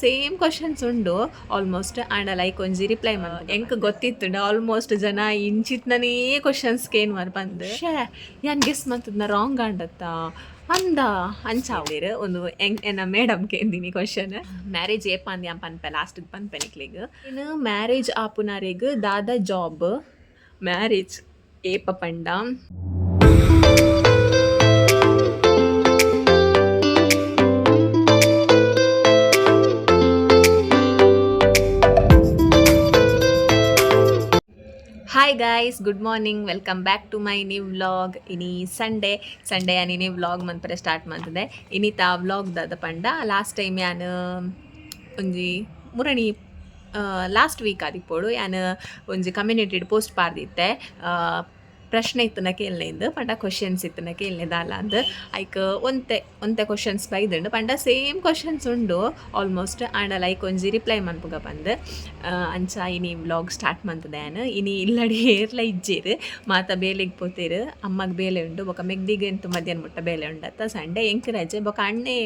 Same questions ಉಂಡು almost, ಆಂಡ like ಒಂಜಿ ರಿಪ್ಲೈ ಎಂಕ್ ಗೊತ್ತಿತ್ತುಂಡು ಆಲ್ಮೋಸ್ಟ್ ಜನ ಇಂಚಿತ್ನನೇ ಕ್ವಶನ್ಸ್ ಕೇನ್ ಪಂದ್. ಶೇ, ಯಾನ್ ಗೆಸ್ ಮಂತುದ್ನ ರಾಂಗ್ ಆಂಡತ್ತ ಅಂದ ಅಂಚ ಆವೇರ್. ಒಂದು ಎನ್ನ ಮೇಡಮ್ ಕೇಂದಿನಿ ಕ್ವಶನ್. ಮ್ಯಾರೇಜ್ ಏಪ ಅಂದ್ ಯಾನ್ ಪನ್ಪೆ, ಲಾಸ್ಟ್ ಪನ್ಪೆ ನಿಕ್ಲೆಗ್. ಇನ್ನು ಮ್ಯಾರೇಜ್ ಆಪುನಾರೆಗ್ ದಾದ ಜಾಬ್? ಮ್ಯಾರೇಜ್ ಏಪ ಪಂಡ, Hi guys, good morning, welcome back to my new vlog. ಇನಿ ಸಂಡೇ. ಸಂಡೇ ಯಾನ್ ಇನಿ ವ್ಲಾಗ್ ಮನ್ಪರೆ ಸ್ಟಾರ್ಟ್ ಮಂತುದೆ. ಇನಿತ ವ್ಲಾಗ್ ದಾದ ಪಂಡ, ಲಾಸ್ಟ್ ಟೈಮ್ ಯಾನ್ ಒಂಜಿ ಮುರಣಿ ಲಾಸ್ಟ್ ವೀಕ್ ಆದಿಪ್ಪೊಡು, ಯಾನ್ ಒಂಜಿ ಕಮ್ಯುನಿಟಿಡ್ ಪೋಸ್ಟ್ ಪಾರ್ದಿತ್ತೆ, ಪ್ರಶ್ನೆ ಇತ್ತುನ ಕೇನ್ಲೆಂದ್ ಪಂಡ, ಕ್ವಶನ್ಸ್ ಇತ್ತುನ ಕೇನ್ಲೆ ದಾಲ ಅಂದ್. ಐಕ್ ಒಂತೆ ಒಂತೆ ಕ್ವಶನ್ಸ್ ಬೈದುಂಡು. ಪಂಡ ಸೇಮ್ ಕ್ವಶನ್ಸ್ ಉಂಡು ಆಲ್ಮೋಸ್ಟ್, ಆಂಡ ಲೈಕ್ ಒಂಜಿ ರಿಪ್ಲೈ ಮನ್ಪುಗ ಪಂದ್. ಅಂಚ ಇನಿ ವ್ಲಾಗ್ ಸ್ಟಾರ್ಟ್ ಮಂತುದೆ ಯಾನ್. ಇನಿ ಇಲ್ಲಡೆ ಏರ್ಲ ಇಜ್ಜೆರ್, ಮಾತ ಬೇಲೆಗ್ ಪೋತೆರ್. ಅಮ್ಮಗ್ ಬೇಲೆ ಉಂಡು, ಬೊಕ ಮೆಗ್ದಿಗ್ ಎಂತು ಮಧ್ಯಾಹ್ನ ಮುಟ್ಟ ಬೇಲೆ ಉಂಡತ್ತ. ಸಂಡೆ ಎಂಕ್ ರಜೆ. ಬೊಕ ಅಣ್ಣೆ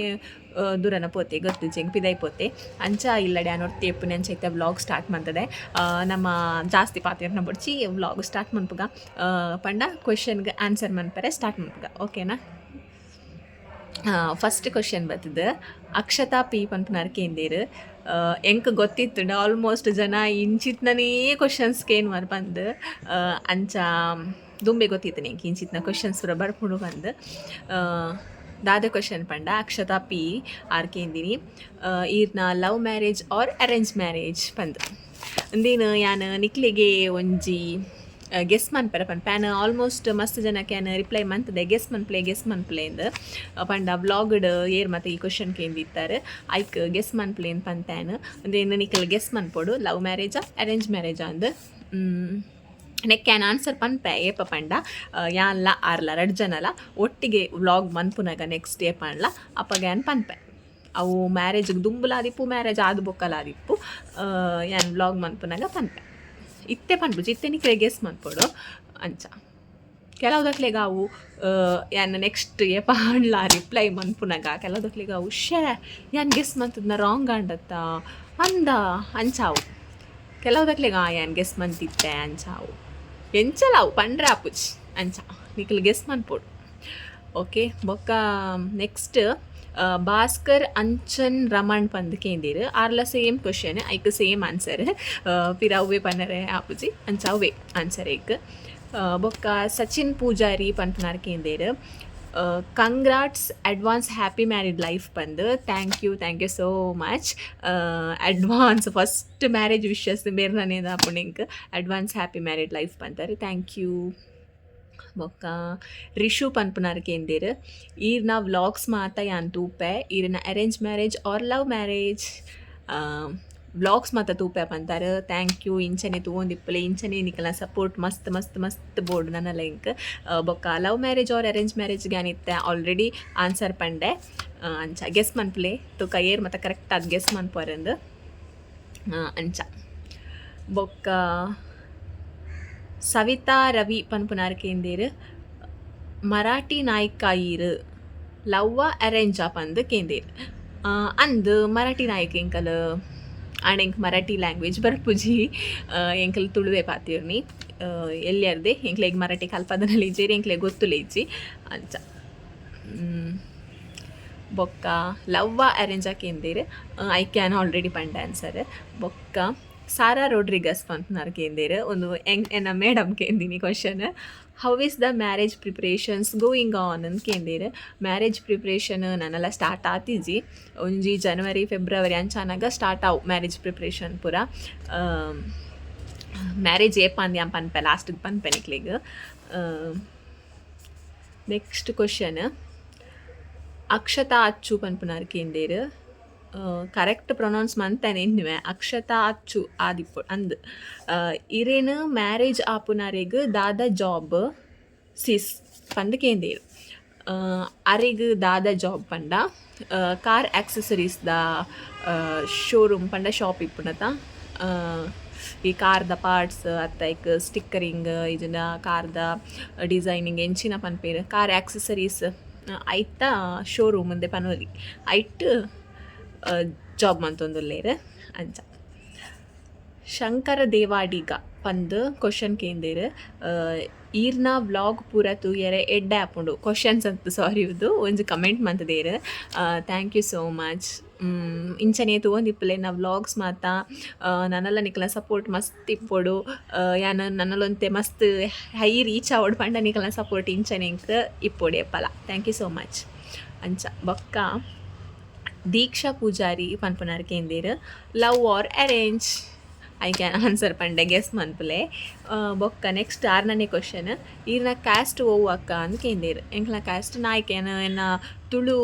ದೂರನ ಪೋತೆ, ಗೊತ್ತುಜ್ಜಿ ಎಂಕ್, ಪಿದೈ ಪೋತೆ. ಅಂಚ ಇಲ್ಲಡೆ ಯಾನ್ ಒರ್ತಿ ಎಪ್ಪುನೆ. ಅಂಚ ಇತ್ತೆ ವ್ಲಾಗ್ ಸ್ಟಾರ್ಟ್ ಮಂತುದೆ. ನಮ್ಮ ಜಾಸ್ತಿ ಪಾತೆರ್ನ ಬೊಡ್ಚಿ, ವ್ಲಾಗ್ ಸ್ಟಾರ್ಟ್ ಮನ್ಪುಗ. ಪಂಡ ಕ್ವೆಶನ್ಗೆ ಆನ್ಸರ್ ಮನ್ಪರೆ ಸ್ಟಾರ್ಟ್ ಮನ್ಪುಗ, ಓಕೆನಾ? ಫಸ್ಟ್ ಕ್ವಶನ್ ಬತ್ತದ. ಅಕ್ಷತಾ ಪಿ ಪನ್ಪುನಾರ್ ಕೇಂದೇರ್. ಎಂಕ್ ಗೊತ್ತಿತ್ತುಂಡು ಆಲ್ಮೋಸ್ಟ್ ಜನ ಇಂಚಿತ್ನನೇ ಕ್ವಶನ್ಸ್ ಕೇನ್ ಪಂದ್. ಅಂಚ ದುಂಬೆ ಗೊತ್ತಿತ್ತು ಎಂಕ್ ಇಂಚಿತ್ನ ಕ್ವಶನ್ಸ್ ಪೂರ ಬರ್ಪುಂಡು ಪಂದ್. ದಾದ ಕ್ವಶನ್ ಪಂಡ, ಅಕ್ಷತಾ ಪಿ ಆರ್ ಕೇಂದಿನಿ, ಈರ್ನ love marriage or arrange marriage ಪಂದ್. ಉಂದೇನು ಯಾನ್ ನಿಕ್ಲೆಗೆ ಒಂಜಿ ಗೆಸ್ ಮನ್ಪೆರೆ ಪನ್ಪೆ. ಯಾನ್ ಆಲ್ಮೋಸ್ಟ್ ಮಸ್ತ್ ಜನಕ್ಕೆ ಯಾನ್ ರಿಪ್ಲೈ ಮಂತುದೆ, ಗೆಸ್ ಮನ್ಪುಲೆ, ಗೆಸ್ ಮನ್ಪುಲೆ ಇಂದ್. ಪಂಡ ವ್ಲಾಗ್ಡ್ ಏರ್ ಮಾತ ಈ ಕ್ವಶನ್ ಕೇಂದಿತ್ತಾರೆ, ಐಕ್ ಗೆಸ್ ಮನ್ಪುಲೆ ಅಂದ್ ಪಂತೆ ಯಾನ್. ಉಂದೇನು ನಿಕಲ್ ಗೆಸ್ ಮನ್ಪೊಡು, ಲವ್ ಮ್ಯಾರೇಜಾ ಅರೇಂಜ್ ಮ್ಯಾರೇಜಾ ಅಂದ್. ನೆಕ್ ಯಾನ್ ಆನ್ಸರ್ ಪನ್ಪೆ. ಏಪ ಪಂಡ, ಯಾನ್ಲ ಆರ್ಲ ರಡ್ಡ್ ಜನಲ ಒಟ್ಟಿಗೆ ವ್ಲಾಗ್ ಮನ್ಪುನಗ ನೆಕ್ಸ್ಟ್ ಏಪಂಡ್ಲ ಅಪಗ ಯಾನ್ ಪನ್ಪೆ. ಅವು ಮ್ಯಾರೇಜ್ಗೆ ದುಂಬುಲ ಆದಿಪ್ಪು, ಮ್ಯಾರೇಜ್ ಆದ್ ಬೊಕ್ಕಲ ಆದಿಪ್ಪು, ಯಾನ್ ವ್ಲಾಗ್ ಮನ್ಪುನಗ ಪನ್ಪೆ. ಇತ್ತೆ ಪನ್ಪುಜಿ, ಇತ್ತೆ ನಿಕ್ಲೆ ಗೆಸ್ ಮನ್ಪೊಡು. ಅಂಚ ಕೆಲವುದಕ್ಲೆಗ್ ಅವು ಯಾನ್ ನೆಕ್ಸ್ಟ್ ಏಪ ಆಂಡ್ಲ ರಿಪ್ಲೈ ಮನ್ಪುನಗ ಕೆಲವುದಕ್ಲೆಗ್ ಅವು, ಶೇ, ಯಾನ್ ಗೆಸ್ ಮಂತುದ್ನ ರಾಂಗ್ ಆಂಡತ್ತ ಅಂದ ಅಂಚ ಅವು. ಕೆಲವುದಕ್ಲೆಗ್ ಆ ಯಾನ್ ಗೆಸ್ ಮಂತಿತ್ತೆ ಅಂಚ ಅವು. ಎಂಚಲ ಅವು ಪಂಡ್ರೆ ಆಪುಜಿ. ಅಂಚ ನಿಕುಲು ಗೆಸ್ ಮನ್ಪೊಡು, ಓಕೆ? ಬೊಕ್ಕ ನೆಕ್ಸ್ಟ್ ಭಾಸ್ಕರ್ ಅಂಚನ್ ರಮಣ್ ಪಂದ್ ಕೇಂದಿರ್. ಆರ್ಲ ಸೇಮ್ ಕ್ವಶನ್, ಐಕ್ ಸೇಮ್ ಆನ್ಸರ್. ಪಿರ ಅವ್ವೆ ಪನರೆ ಆಪುಜಿ, ಅಂಚ ಅವ್ವೆ ಆನ್ಸರ್ ಐಕ್. ಬೊಕ್ಕ ಸಚಿನ್ ಪೂಜಾರಿ ಪನ್ಪುನಾರ್ ಕೇಂದೇರ್, "Congrats, advance happy married life" ಪಂದ್. Thank you, thank you so much. Advance first marriage wishes ಮೇರ್ನನೇ ಆಪುಂಡು ಎಂಕ್. ಅಡ್ವಾನ್ಸ್ ಹ್ಯಾಪಿ ಮ್ಯಾರಿಡ್ ಲೈಫ್ ಪಂತಾರೆ, thank you. ಬೊಕ್ಕ ರಿಷು ಪನ್ಪುನಾರ್ ಕೇಂದೇರ್, ಈರ್ನ ವ್ಲಾಗ್ಸ್ ಮಾತ ಯಾನ್ ತೂಪೆ, ಈರ್ನ arrange marriage or love marriage? Vlogs ಮಾತ ತೂಪೆ ಪಂತಾರ್, thank you. ಇಂಚನೆ ತೂವೊಂದಿಪ್ಪುಲೆ, ಇಂಚನೆ ನಿಕಲ್ನ ಸಪೋರ್ಟ್ ಮಸ್ತ್ ಮಸ್ತ್ ಮಸ್ತ್ ಬೋಡು ನನಲ ಎಂಕ್. ಬೊಕ್ಕ love marriage or arrange marriage ಯಾನ್ ಇತ್ತೆ ಆಲ್ರೆಡಿ ಆನ್ಸರ್ ಪಂಡೆ. ಅಂಚ ಗೆಸ್ ಮನ್ಪುಲೆ, ತುಕ ಏರ್ ಮತ್ತ ಕರೆಕ್ಟ್ ಆದ್ ಗೆಸ್ ಮನ್ಪುವರಂದು. ಅಂಚ ಬೊಕ್ಕ ಸವಿತಾ ರವಿ ಪನ್ಪುನಾರ್ ಕೇಂದೇರ್, ಮರಾಠಿ ನಾಯ್ಕ ಈರ್ ಲವ್ವ ಅರೇಂಜಾ ಪಂದ್ ಕೇಂದೇರ್. ಅಂದ್, ಮರಾಠಿ ನಾಯಕ್ ಎಂಕಲ್, ಆಂಡ ಎಂಕ್ ಮರಾಠಿ ಲ್ಯಾಂಗ್ವೇಜ್ ಬರ್ಪುಜಿ. ಎಂಕಲ್ ತುಳುವೆ ಪಾತೆರ್ನಿ ಎಲ್ಯರ್ದೆ. ಎಂಕ್ಲೆಗ್ ಮರಾಠಿ ಕಲ್ಪದನಲ್ಲಿ ಇಜ್ಜೆರ್, ಎಂಕ್ಲೆಗ್ ಗೊತ್ತುಲ ಇಜ್ಜಿ ಅಂಚ. ಬೊಕ್ಕ ಲವ್ವ ಅರೇಂಜಾ ಕೇಂದೇರ್. ಐಕ್ ಯಾನ್ ಆಲ್ರೆಡಿ ಪಂಡೆ ಆನ್ಸರ್. ಬೊಕ್ಕ ಸಾರಾ ರೋಡ್ರಿಗಸ್ ಪನ್ಪುನಾರ್ ಕೇಂದೇರ್. ಒಂದು ಎನ್ನ ಮೇಡಮ್ ಕೇಂದಿನಿ question. "How is the marriage preparations going on?" ಅಂದ್ ಕೇಂದೇರ್. ಮ್ಯಾರೇಜ್ ಪ್ರಿಪ್ರೇಷನ್ ನನಲ ಸ್ಟಾರ್ಟ್ ಆತಿಜಿ. ಒಂಜಿ ಜನವರಿ ಫೆಬ್ರವರಿ ಅಂಚಾನಾಗ ಸ್ಟಾರ್ಟ್ ಆವು ಮ್ಯಾರೇಜ್ ಪ್ರಿಪ್ರೇಷನ್ ಪೂರ. ಮ್ಯಾರೇಜ್ ಏಪ ಅಂದ್ ಯಾನ್ ಪನ್ಪೆ, ಲಾಸ್ಟಿಗೆ ಪನ್ಪೆ ನಿಕ್ಲೆಗ್. ನೆಕ್ಸ್ಟ್ ಕ್ವಶನ್ ಅಕ್ಷತಾ ಅಚ್ಚು ಪನ್ಪುನಾರ್ ಕೇಂದೇರ್. ಕರೆಕ್ಟ್ ಪ್ರೊನೌನ್ಸ್ ಮಂತೇನೆ ಎನ್ನುವೆ, ಅಕ್ಷತಾ ಅಚ್ಚು ಆದಿಪ್ಪು ಅಂದ್. ಇರೇನು ಮ್ಯಾರೇಜ್ ಆಪುನಾರೆಗ್ ದಾದ ಜಾಬ್ ಸಿಸ್ ಪಂದ್ ಕೇಂದೇರ್. ಅರೆಗ್ ದಾದ ಜಾಬ್ ಪಂಡ, ಕಾರ್ ಆಕ್ಸೆಸರೀಸ್ the showroom ಪಂಡ ಶಾಪ್ ಇಪ್ಪುನತ. ಈ ಕಾರ್ದ ಪಾರ್ಟ್ಸ್ ಅತ್ತ ಐಕ್ ಸ್ಟಿಕ್ಕರಿಂಗ್ ಇಜ್ಜಿಂಡ ಕಾರ್ದ ಡಿಸೈನಿಂಗ್ ಎಂಚಿನ ಪನ್ಪೆರ್, ಕಾರ್ ಆಕ್ಸೆಸರೀಸ್ ಐತ ಶೋರೂಮ್ ಅಂದೆ ಪನೊಲಿ. ಐಟ್ ಜಾಬ್ ಮಂತೊಂದುಲ್ಲೆರ್. ಅಂಚ ಶಂಕರ ದೇವಾಡಿಗ ಪಂದ್ ಕ್ವಶನ್ ಕೇಂದೆರ್. ಈರ್ನ ವ್ಲಾಗ್ ಪೂರ ತೂಯರೆ ಎಡ್ಡೆ ಆಪುಂಡು. ಕ್ವಶನ್ಸ್ ಅಂತ, ಸಾರಿ, ಇದು ಒಂಜಿ ಕಮೆಂಟ್ ಮಂತುದೇರ್. Thank you so much. ಇಂಚನೆ ತೂವೊಂದಿಪ್ಪುಲೆ ಎನ್ನ ವ್ಲಾಗ್ಸ್ ಮಾತ. ನನಲ ನಿಕಲ್ನ ಸಪೋರ್ಟ್ ಮಸ್ತ್ ಇಪ್ಪೊಡು. ಯಾನ್ ನನಲೊಂತೆ ಮಸ್ತ್ ಹೈ ರೀಚ್ ಆವೊಡು ಪಂಡ ನಿಕಲ್ನ ಸಪೋರ್ಟ್ ಇಂಚನೆ ಎಂಕ್ ಇಪ್ಪೊಡು ಏಪಲ. Thank you so much. ಅಂಚ ಬೊಕ್ಕ ದೀಕ್ಷಾ ಪೂಜಾರಿ ಪನ್ಪುನಾರ್ ಕೇಂದೇರ್, love or arrange? I can answer ಪಂಡೆ, ಗೆಸ್ ಮನ್ಪುಲೆ. ಬೊಕ್ಕ ನೆಕ್ಸ್ಟ್ ಆರ್ನನೇ ಕ್ವಶನ್, ಈರ್ನ ಕ್ಯಾಸ್ಟ್ ಒವ್ವು ಅಕ್ಕ ಅಂದ್ ಕೇಂದೇರ್. ಎಂಕ್ಲ ಕ್ಯಾಸ್ಟ್ ನಾಯ್ಕೆ. ಎನ್ನ ತುಳು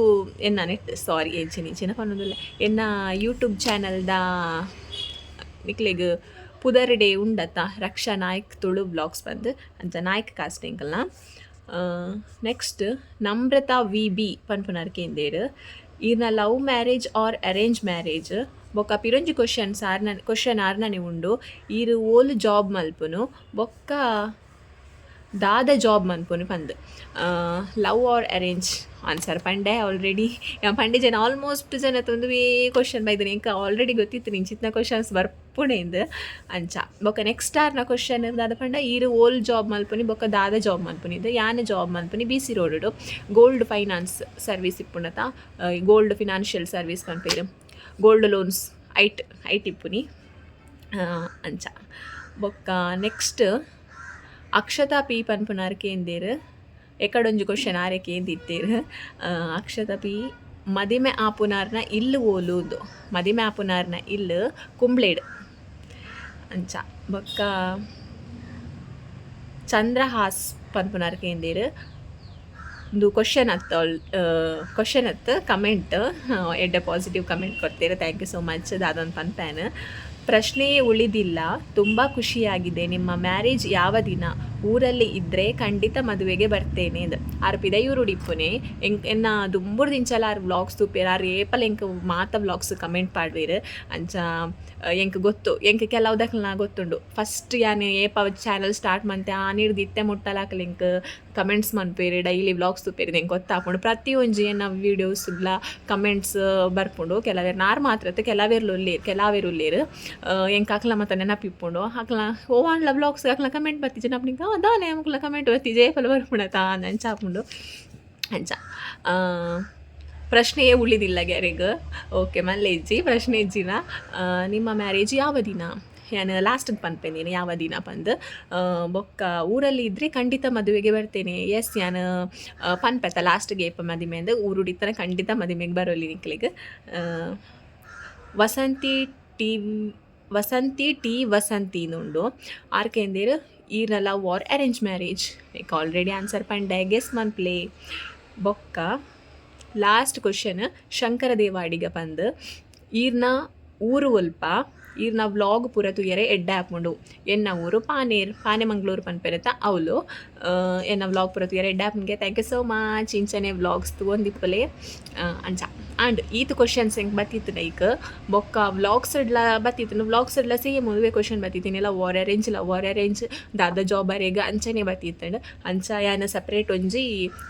ಎನ್ನ ನೆಟ್, ಸಾರಿ, ಎಂಚಿನ ಇಂಚಿನ ಪನೊಂದುಲ್ಲೆ. ಎನ್ನ ಯೂಟ್ಯೂಬ್ ಚಾನಲ್ದ ನಿಕ್ಲೆಗ್ ಪುದರ್ಡೆ ಉಂಡತ್ತ, ರಕ್ಷಾ ನಾಯ್ಕ್ ತುಳು ವ್ಲಾಗ್ಸ್ ಬಂದು. ಅಂಚ ನಾಯ್ಕ್ ಕಾಸ್ಟ್ ಎಂಕಲ್ನ. ನೆಕ್ಸ್ಟ್ ನಮ್ರತಾ ವಿ ಬಿ ಪನ್ಪುನಾರ್ ಕೇಂದೇರ್, ಈರ್ನ love marriage or arrange marriage? ಬೊಕ್ಕ ಪಿರೊಂಜಿ ಕ್ವಶನ್ಸ್ ಆರ್ನ ಕ್ವಶನ್ ಆರ್ನನೆ ಉಂಡು, ಈರ್ ಓಲು ಜಾಬ್ ಮಲ್ಪುನು ಬೊಕ್ಕ ದಾದ ಜಾಬ್ ಮನ್ಪುನು ಪಂದ್. Love are arrange answer Pande already. ಪಂಡೆ ಜನ ಆಲ್ಮೋಸ್ಟ್ ಜನ ಒಂದುವೇ ಕ್ವಶನ್ ಬೈದನೆ. ಎಂಕ್ ಆಲ್ರೆಡಿ ಗೊತ್ತಿತ್ತು ಇಂಚಿತ್ನ ಕ್ವಶನ್ಸ್ ಬರ್ಪುಣೆಂದ್. ಅಂಚ ಬೊಕ್ಕ ನೆಕ್ಸ್ಟ್ ಆರ್ನ ಕ್ವಶನ್ ದಾದ ಪಂಡ, ಈರ್ ಓಲ್ ಜಾಬ್ ಮಲ್ಪುನಿ ಬೊಕ್ಕ ದಾದ ಜಾಬ್ ಮಲ್ಪುನಿ. ಇದು ಯಾನ್ ಜಾಬ್ ಮಲ್ಪುನಿ B C road, gold finance service ಇಪ್ಪುಂಡತ, ಗೋಲ್ಡ್ ಫಿನಾನ್ಷಿಯಲ್ ಸರ್ವಿಸ್ ಪನ್ಪೇರು, ಗೋಲ್ಡ್ ಲೋನ್ಸ್ ಐಟ್ ಐಟ್ ಇಪ್ಪುನಿ. ಅಂಚ ಬೊಕ್ಕ ನೆಕ್ಸ್ಟ್ ಅಕ್ಷತಾ ಪಿ ಪನ್ಪುನಾರ್ ಕೇಂದೇರ್. ಎಕಡೊಂಜಿ ಕ್ವಶನ್ ಆರೆ ಕೇಂದಿತ್ತೇರ್. ಅಕ್ಷತಾ ಪಿ, ಮದಿಮೆ ಆಪುನಾರ್ನ ಇಲ್ಲು ಓಲುಂದು. ಮದಿಮೆ ಆಪುನಾರ್ನ ಇಲ್ಲು ಕುಂಬ್ಳೇಡ್. ಅಂಚ ಬೊಕ್ಕ ಚಂದ್ರಹಾಸ್ ಪನ್ಪುನಾರ್ ಕೇಂದೇರ್. ಉಂದು ಕ್ವಶನ್ ಅತ್ತ, ಕ್ವಶನ್ ಅತ್ತು, ಕಮೆಂಟ್. ಎಡ್ಡೆ ಪಾಸಿಟಿವ್ ಕಮೆಂಟ್ ಕೊಡ್ತೀರ, thank you so much. ದಾದೊಂದು ಪನ್ಪೇನ್, ಪ್ರಶ್ನೆಯೇ ಉಳಿದಿಲ್ಲ, ತುಂಬ ಖುಷಿಯಾಗಿದೆ. ನಿಮ್ಮ ಮ್ಯಾರೇಜ್ ಯಾವ ದಿನ? ಊರಲ್ಲಿ ಇದ್ದರೆ ಖಂಡಿತ ಮದುವೆಗೆ ಬರ್ತೇನೆ. ಆರ್ ಪಿದಯೂರು ಇಪ್ಪುನೆ. ಎಂಕ್ ಎನ್ನ ದುಂಬುರ್ದಿಂಚಲ ಆರ್ ವ್ಲಾಗ್ಸ್ ತೂಪೇರ್. ಆರ್ ಏಪಲ ಎಂಕ್ ಮಾತ ವ್ಲಾಗ್ಸ್ ಕಮೆಂಟ್ ಪಾಡ್ವೇರ್. ಅಂಚ ಎಂಕ್ ಗೊತ್ತು, ಎಂಕ್ ಕೆಲವು ದಕ್ಲ್ನ ಗೊತ್ತುಂಡು. ಫಸ್ಟ್ ಯಾನ್ ಏಪ ಚಾನಲ್ ಸ್ಟಾರ್ಟ್ ಮಂತೆ ಆನಿಡ್ದು ಇತ್ತೆ ಮುಟ್ಟಲ ಎಂಕ್ ಕಮೆಂಟ್ಸ್ ಮನ್ಪೇರು, ಡೈಲಿ ವ್ಲಾಗ್ಸ್ ತೂಪೇರು. ಎಂಕ್ ಗೊತ್ತಾಪುಂಡು. ಪ್ರತಿಯೊಂಜಿ ಎನ್ನ ವೀಡಿಯೋಸ್ಗ್ಲ ಕಮೆಂಟ್ಸ್ ಬರ್ಪುಂಡು. ಕೆಲವೇರ್ ನಾರ್ ಮಾತ್ರ ಅತ್ತ್, ಕೆಲವೇರ್ಲು ಉಲ್ಲೇರ್, ಕೆಲವೇರ್ ಉಲ್ಲೇರ್. ಎಂಕ್ ಅಕ್ಲ ಮಾತ ನೆನಪಿಪ್ಪುಂಡು. ಅಕ್ಲ ಓವಾಂಡ್ಲ ವ್ಲಾಗ್ಸ್ ಅಕ್ಲ ಕಮೆಂಟ್ ಬತ್ತಿಜೆ ನಪ್ನಿಕ ದಾನೆ ಅಕ್ಲ ಕಮೆಂಟ್ ಬತ್ತಿಜೆ, ಏಪಲ ಬರ್ಪುಂಡತ ಅಂಚ ಆಪುಂಡು. ಅಂಚ ಪ್ರಶ್ನೆಯೇ ಉಳಿದಿಲ್ಲ ಗ್ಯಾರೆಗ್. ಓಕೆ, ಮಲ್ಲೆ ಇಜ್ಜಿ, ಪ್ರಶ್ನೆ ಇಜ್ಜಿನ. ನಿಮ್ಮ ಮ್ಯಾರೇಜ್ ಯಾವ ದಿನ? ಯಾನ್ ಲಾಸ್ಟಿಗೆ ಪನ್ಪೆ ನೀನು ಯಾವ ದಿನ ಪಂದ್. ಬೊಕ್ಕ ಊರಲ್ಲಿ ಇದ್ದರೆ ಖಂಡಿತ ಮದುವೆಗೆ ಬರ್ತೇನೆ. ಎಸ್, ಯಾನ್ ಪನ್ಪೆತ ಲಾಸ್ಟ್ಗೆ ಏಪ ಮದಿಮೆ ಅಂದ್. ಊರುಡಿತ್ತನ ಖಂಡಿತ ಮದಿಮೆಗೆ ಬರೋಲಿ ನಿಕ್ಲೆಗ್. ವಸಂತಿ ಟಿ, ವಸಂತಿ ಟಿ ವಸಂತಿ ಉಂಡು. ಆರ್ ಕೇಂದೇರ್, ಈರ್ನ love or arrange marriage? Like already answer ಪಂಡೆ, ಗೆಸ್ ಮನ್ಪ್ಲೆ. ಬೊಕ್ಕ ಲಾಸ್ಟ್ ಕ್ವಶನ್ ಶಂಕರ ದೇವಾಡಿಗ ಪಂದ್, ಈರ್ನ ಊರು ಒಲ್ಪ? ಈರ್ನ ವ್ಲಾಗ್ ಪೂರ ತೂಯರೆ ಎಡ್ಡೆ ಆಪುಂಡು. ಎನ್ನ ಊರು ಪಾನೇರ್, ಪಾನೆ ಮಂಗಳೂರು ಪನ್ಪೆರತ ಅವ್ಲು. ಎನ್ನ ವ್ಲಾಗ್ ಪೂರ ತೂಯರೆ ಎಡ್ಡೆ ಆಪುಂಡ್ಗೆ. Thank you so much. ಇಂಚನೆ ವ್ಲಾಗ್ಸ್ ತೂವೊಂದಿಪ್ಪುಲೆ. ಅಂಚ ಆಂಡ್ ಈತ್ ಕ್ವಶನ್ಸ್ ಎಂಕ್ ಬತ್ತಿತ್ತು. ಲೈಕ್ ಬೊಕ್ಕ ವ್ಲಾಗ್ಸ್ ಡ್ಲ ಬತ್ತಿತ್ತು. ವ್ಲಾಗ್ಸ್ ಡ್ಲ ಸೇಮ್ ಒವ್ವೆ ಕ್ವಶನ್ ಬತ್ತಿತ್ತೀನಿ, love or arrange, love or arrange, ದಾದ ಜಾಬ್ ಅರೆಗ್, ಅಂಚನೆ ಬತ್ತಿತ್ತಂಡ್. ಅಂಚ ಯಾನ್ ಸಪ್ರೇಟ್ ಒಂಜಿ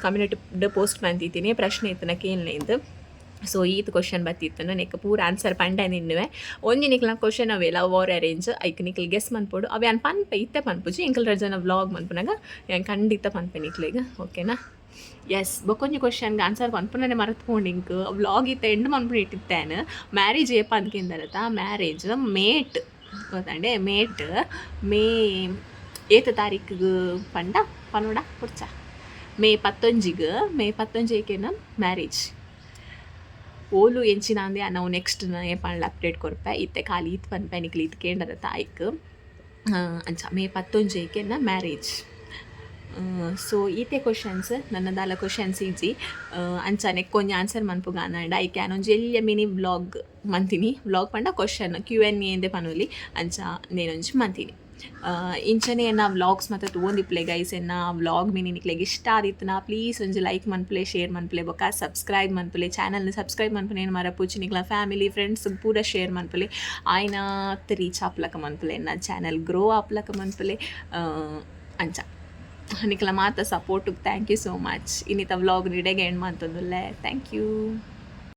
ಕಮ್ಯುನಿಟಿ ಪೋಸ್ಟ್ ಮಂತಿತ್ತೀನಿ, ಪ್ರಶ್ನೆ ಇತ್ತನ ಕೇನ್ಲೆಂದ್. ಸೊ ಈತ್ ಕ್ವಶನ್ ಬತ್ತಿತ್ತು. ನೆಕ್ ಪೂರ ಆನ್ಸರ್ ಪಂಡೆ ನಿನ್ನುವೆ. ಒಂಜಿ ನಿಕ್ಲ್ನ ಕ್ವಶನ್ ಅವೇ ಲವ್ ಆರ್ ಅರೇಂಜ್, ಐಕ್ ನಿಕ್ಲ್ ಗೆಸ್ ಮನ್ಪೊಡು. ಅವೆ ಯಾನ್ ಪನ್ಪೆ, ಇತ್ತೆ ಪನ್ಪುಜಿ. ಎಂಕಲ್ ರಡ್ಡ್ ಜನ ವ್ಲಾಗ್ ಮನ್ಪುನಾಗ ಯಾನ್ ಖಂಡಿತ ಪನ್ಪೆ ನಿಕ್ಲೆಗ್, ಓಕೆನಾ? ಎಸ್, ಬೊಕ್ಕೊಂಜಿ ಕ್ವಶನ್ಗೆ ಆನ್ಸರ್ ಪನ್ಪುನನೆ ಮರತ್ ಪೋಂಡು ಎಂಕ್. ವ್ಲಾಗ್ ಇತ್ತೆ ಎಂಡ್ ಮನ್ಪುನ ಇಟ್ಟಿತ್ತೇನೆ. ಮ್ಯಾರೇಜ್ ಏಪ ಅಂದ್ ಕೇಂದರತ, ಮ್ಯಾರೇಜ್ ಮೇಟ್ ಗೊತ್ತಂಡೆ, ಮೇಟ್ ಮೇ ಏತ ತಾರೀಕಿಗೆ ಪಂಡ ಪನೋಡ ಪುಡ್ಚ. ಮೇ 19ಗ್. ಮೇ 19 ಏಕೆನ ಮ್ಯಾರೇಜ್. ಓಲು ಎಂಚಿನ ಅಂದೆ ನಾವು ನೆಕ್ಸ್ಟ್ ಏಪಾಂಡ್ಲ ಅಪ್ಡೇಟ್ ಕೊರ್ಪೆ. ಇತ್ತೆ ಖಾಲಿ ಇತ್ತು ಪನ್ಪೆ, ನಿಕ್ಲ್ ಇತ್ತು ಕೇಂಡರತ ಐಕ್. ಅಂಚ ಮೇ 19 ಏಕೆನ ಮ್ಯಾರೇಜ್. ಸೊ ಈತೆ ಕ್ವಶನ್ಸ್, ನನ್ನ ದಾಲ ಕ್ವಶನ್ಸ್ ಇಜ್ಜಿ. ಅಂಚ ನೆಕ್ಕೊಂಜಿ ಆನ್ಸರ್ ಮನ್ಪುಗ ಅಂಡ ಐಕ್ ಯಾನ್ ಒಂಜಿ ಎಲ್ಯ ಮಿನಿ ವ್ಲಾಗ್ ಮಂತಿನಿ. ವ್ಲಾಗ್ ಪಂಡ ಕ್ವಶನ್ ಕ್ಯೂ ಎನ್ ಎ ಎಂದೆ ಪನೊಲಿ. ಅಂಚ ನೇನೊಂಜಿ ಮಂತಿನಿ. ಇಂಚನೆ ಎನ್ನ ವ್ಲಾಗ್ಸ್ ಮಾತ ತೂವೊಂದಿಪ್ಪುಲೆ ಗೈಸ್. ಎನ್ನ ವ್ಲಾಗ್ ಮಿನಿ ನಿಕ್ಲೆಗ್ ಇಷ್ಟ ಆದಿತ್ತುನ ಪ್ಲೀಸ್ ಒಂಜಿ ಲೈಕ್ ಮನ್ಪುಲೆ, ಶೇರ್ ಮನ್ಪುಲೆ, ಬೊಕ್ಕ ಸಬ್ಸ್ಕ್ರೈಬ್ ಮನ್ಪುಲೆ. ಚಾನಲ್ನ ಸಬ್ಸ್ಕ್ರೈಬ್ ಮನ್ಪುನೇನು ಮರಪುಚಿ. ನಿಕ್ಲ ಫ್ಯಾಮಿಲಿ ಫ್ರೆಂಡ್ಸ್ ಪೂರ ಶೇರ್ ಮನ್ಪುಲೆ. ಆಯ್ನಾತ್ ರೀಚ್ ಆಪ್ಲಕ ಮನ್ಪುಲೆ, ಎನ್ನ ಚಾನಲ್ ಗ್ರೋ ಆಪ್ಲಕ ಮನ್ಪುಲೆ. ಅಂಚ ನಿಕ್ಲ ಮಾತ ಸಪೋರ್ಟುಗ್ thank you so much. ಇನ್ನಿತ ವ್ಲಾಗ್ ನಿಡೆಗೆ ಎಂಡ್ ಮಂತೊಂದುಲ್ಲೆ. Thank you.